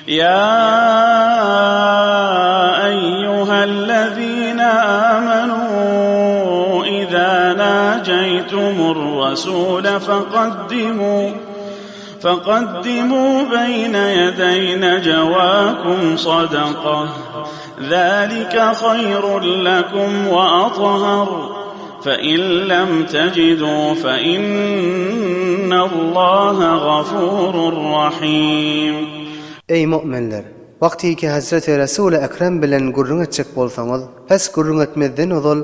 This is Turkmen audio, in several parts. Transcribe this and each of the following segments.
Ýa eýýuhellezine âmenû izâ nâjeýtumur-rasûle fekaddimû fekaddimû beýne ýedeý nejewâkum sadakah zâlike haýrun lekum we athar fe in lem tecidû fe innallâhe gafûrun rahîm. Eý, mu'minler! Wagtyky Hezreti Resuly Ekrem bilen gürrüň etjek bolsaňyz, pes gürrüň etmezden ozal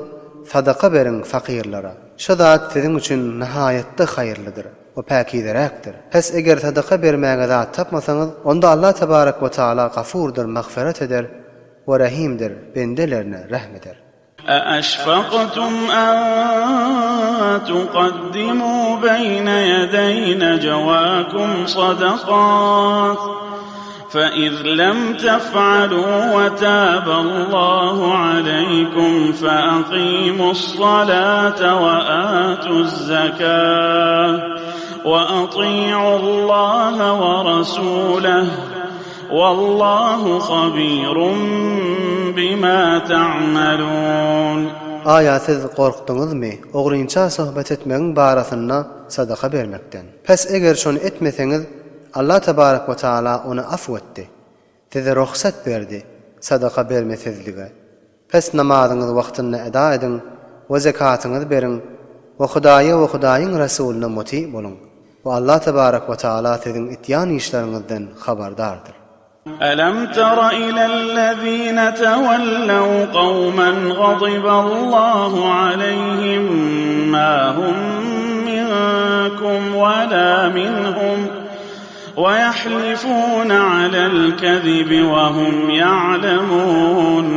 sadaka beriň fakyrlara. Şo zat siziň üçin nihaýatda haýyrlydyr we päkizeräkdir. Pes eger sadaka bermäge zat tapmasaňyz, onda Allah tebarek we taala Gafurdyr magfyrat eder we Rahimdir bendelerine rehm eder. Eeşfaktum en tukaddimu beýne ýedeý nejwakum sadakat fe iz lem tef'alu we taballahu aleýkum fe aqimus salate we atuz zekah we ati'ullaha we rasuleh Wallahu habirun bima ta'malun. Aýa siz gorkduňyzmy, ogrynça söhbet etmegiň barasynda sadaka bermekden? Pes eger şony etmeseňiz, Allah tebarek we taala ony afw etdi. Size rugsat berdi, sadaka bermesizlige. Pes namazyňyzy wagtynda eda ediň we zekatyňyzy beriň we Hudaýa we Hudaýyň Resulyna muty boluň we Allah tebarek we taala siziň etýän işleriňizden habardardyr. Alam tara ilellezine tevellew kawmen gadiballahu aleyhim ma hum minkum we la minhum. Weýahlifûne alel-kezibi we hum ýa'lemûn.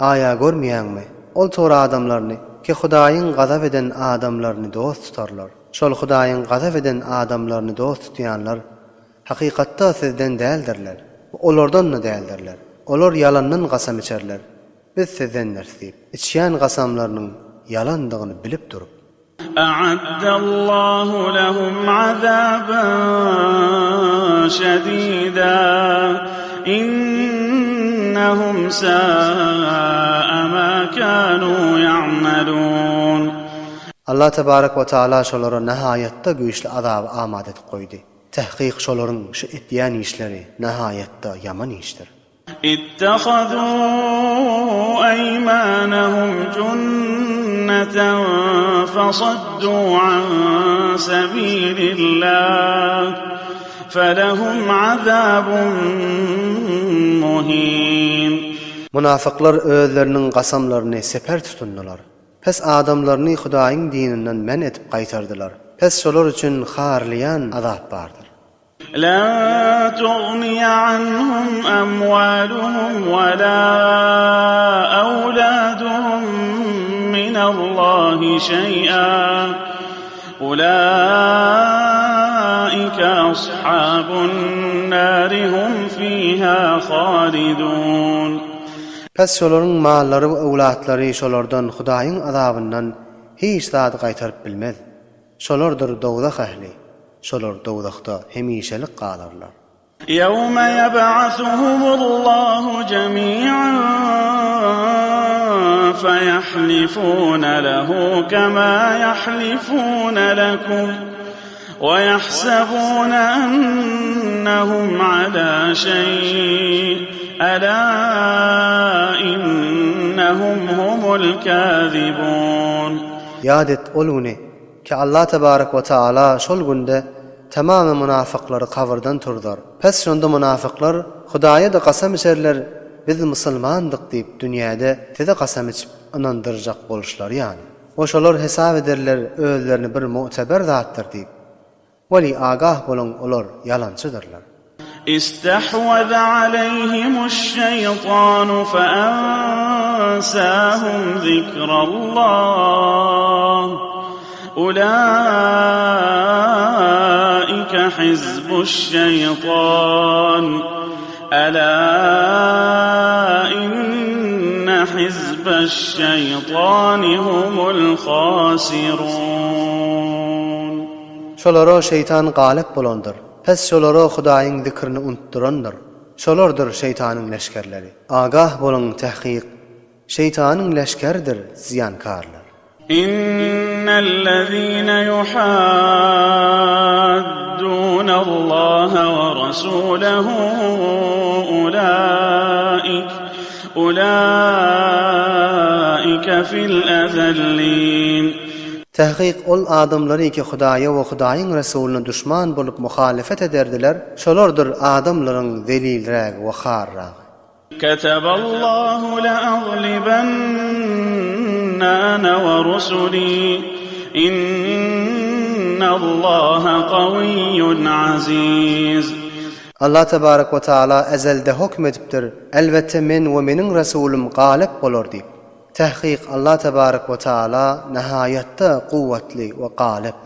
Aýa görmeýäňmi, ol tor adamlaryny, ki Hudaýyň gazap eden adamlaryny dost tutarlar. Şol Hudaýyň gazap eden adamlaryny dost tutýanlar, hakykatda sizden däldirler we olardan-da däldirler. Olar ýalandan gasam içerler, Biz sizdendiris diýip, içýän gasamlarynyň ýalandygyny bilip durup. A'addallahu lehum azaban şedida innehum sa'a ma kanu ya'malun. Allah tebarek we taala şolara nahaýatda güýçli azaby amat edip goýdy. Tahkyk şolaryň şu etýän işleri nahaýatda ýaman işdir. Ittehazû eýmânehum junneten fesaddû an sebîlillâh felehum azâbun muhîn. Munafyklar özleriniň gasamlaryny seper tutundylar. Pes adamlaryny Hudaýyň dininden men edip gaýtardylar. Pes şolar üçin harlaýan azap bardyr. Lan tugniýe anhum amwaluhum we la awladuhum minallahi şeý'a. Ulaike ashabun nari hum fiha halidun. Pes şolaryň mallary we öwlatlary şolardan Hudaýyň azabyndan hiç zady gaýtaryp bilmez. Şolardyr dowzah ähli, şolar dowzahda hemişelik galarlar. Ýewme ýeb'asuhumullahu jemi'an feýahlifune lehu kema ýahlifune lekum we ýahsebune ennehum ala şeý ela innehum humul kazibun. Ýat et ol güni, Ki Allah tebarek we taala şol günde tamamy munafyklary kabyrdan turzar. Pes şonda munafyklar Hudaýa-da kasam içerler, biz musulmandyk diýip dünýäde size kasam içip ynandyrjak boluşlary ýaly. We şolar hesap ederler özlerini bir mu'teber zatdyr diýip. Weli agah boluň olar ýalançydyrlar. Istehweze aleyhimuş-şeýtanu feensahum zikrallah. Ulaike hizbuş-şeýtan. Ela inne hizbeş-şeýtani humul hasirun. Şolara şeýtan galyp bolandyr. Pes şolara Hudaýyň zikrini unutdyrandyr. Şolardyr şeýtanyň leşgerleri. Agah boluň tahkyk, şeýtanyň leşgeridir zyýankarlar. Innellezine yuhaddunallaha we rasulehu ulaik ulaike fil ezellin. Tahkyk ol adamlary ki Hudaýa we Hudaýyň Resulyna duşman bolup muhalefet ederdiler, şolardyr adamlaryň zelilrägi we harragy. Keteballahu leaglibanna ana we rusuli, innallaha kawiyyun aziz. Allah tebarek we taala ezelde hokm edipdir, Elbetde men we meniň Resulym galyp bolar diýip. Tahkyk Allah tebarek we taala nahaýatda kuwwatly we galyp.